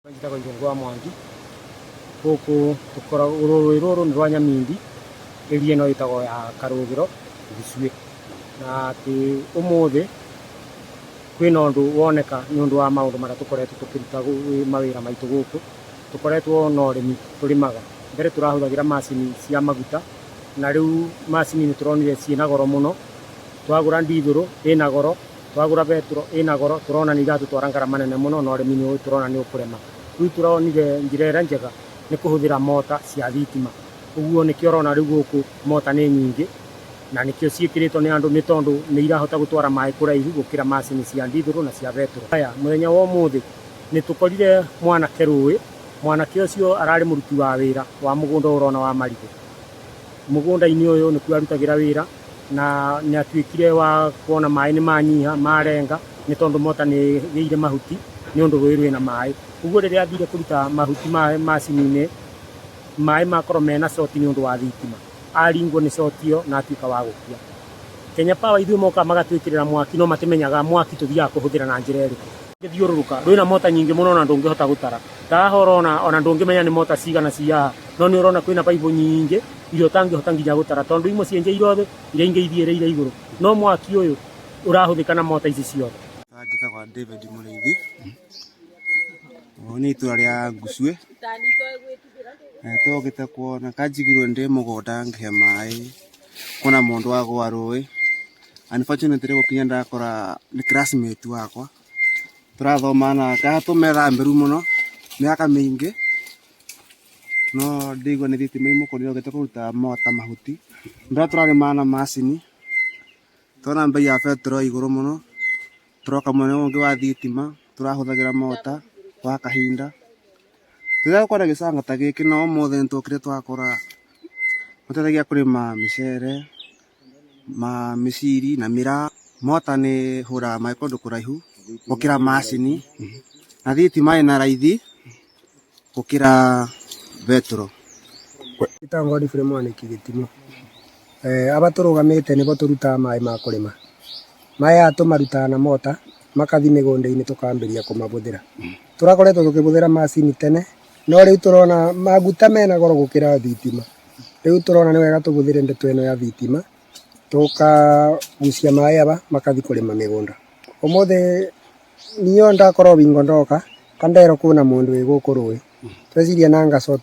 Njĩtagwo Irũngũ wa Mwangi. Gũkũ tũkoragwo, rũĩ rũrũ nĩ rwa Nyamindi, area ĩno ĩtagwo ya Karũgĩro, Gĩcuĩ. Na atĩ ũmũthĩ kwĩna ũndũ woneka nĩ ũndũ wa maũndũ marĩa tũkoretwo tũkĩruta mawĩra maitũ gũkũ. Tũkoretwo na ũrĩmi tũrĩmaga. Mbere tũrahũthagĩra macini cia maguta, na rĩu macini nĩ tũronire ciĩna goro mũno. Twagũra ndithũrũ ĩna goro, twagũra betũrũ ĩna goro, tũrona nĩ iratũtwara ngarama nene mũno na ũrĩmi nĩ tũrona nĩ ũkũrema. Rĩu tũronire njĩra ĩrĩa njega nĩ kũhũthĩra mota cia thitima. Ũguo nĩkĩo ũrona rĩu gũkũ mota nĩ nyingĩ na nĩkĩo ciĩkĩrĩtwo nĩ andũ nĩ tondũ nĩ irahota gũtwara maĩ kũraihu gũkĩra macini cia ndithũrũ na cia betũrũ. Haya, mũthenya wa ũmũthĩ nĩ tũkorire mwanake rũĩ, mwanake ũcio ararĩ mũruti wa wĩra wa mũgũnda ũyũ ũrona wa marigũ. Mũgũnda-inĩ ũyũ nĩkuo arutagĩra wĩra na nĩ atuĩkire wa kuona maĩ nĩ manyiha marenga nĩ tondũ mota nĩ ĩgĩire mahuti nĩ ũndũ rũĩ rwĩna maĩ. Ũguo rĩrĩa athire kũruta mahuti macini-inĩ, maĩ makorwo mena coti nĩ ũndũ wa thitima, aringwo nĩ coti ĩyo na atuĩka wa gũkua. Kenya Power ithuĩ mokaga magatwĩkĩrĩra mwaki no matimenyaga mwaki tũthiaga kũhũthĩra na njĩra ĩrĩkũ. Thiũrũrũka rwĩna mota nyingĩ mũno ona ndũngĩhota gũtara. Ta haha ũrona ona ndũngĩmenya nĩ mota cigana ci haha, no nĩ ũrona kwĩna baibũ nyingĩ iria ũtangĩhota nginya gũtara tondũ imwe cienjeirwo thĩ, iria ingĩ ithiĩrĩire igũrũ. No mwaki ũyũ ũrahũthĩka na mota ici ciothe. Njĩtagwo David Mũrĩithi, ũyũ nĩ itũra rĩa Ngucuĩ, tũgĩte kuona kanjiguire ndĩ mũgũnda ngĩhe maĩ, kwĩna mũndũ wagũa rũĩ, unfortunately gũkinya ndakora nĩ classmate wakwa, tũrathoma nake, tũmetha mbĩru mũno mĩaka mĩingĩ, no ndĩigua nĩ thitima imũkorire okĩte kũruta mota mahuti, rĩrĩa tũrarĩmaga na macini, tũrona mbei ya betũrũ ĩ igũrũ mũno, tũroka mwena ũyũ ũngĩ wa thitima, tũrahũthagĩra mota gwa kahinda, rĩrĩa gũkoragwo na gĩcanga ta gĩkĩ no ũmũthĩ nĩtwokire twakora, mateithagia kũrĩma mĩcere, mĩciri na mĩraa. Mota nĩ ĩhũraga maĩ kũndũ kũraihu gũkĩra macini, na thitima ĩna raithi gũkĩra betũrũ. Njĩtagwo Godfrey Mwanĩki Gĩtimũ. Aba tũrũgamĩte nĩbo tũrutaga maĩ ma kũrĩma. Maĩ aya tũmarutaga na mota, makathi mĩgũnda-inĩ tũkambĩria kũmabũthĩra. Tũrakoretwo tũkĩbũthĩra macini tene, no rĩu tũrona maguta mena goro gũkĩra thitima. Rĩu tũrona nĩ wega tũbũthĩre ndeto ĩno ya thitima, tũkagucia maĩ aba makathi kũrĩma mĩgũnda. Ũmũthĩ niĩ ndakorwo bingo ndoka, kanderwo kwĩna mũndũ wĩ gũkũ rũĩ, tweciria nanga coti.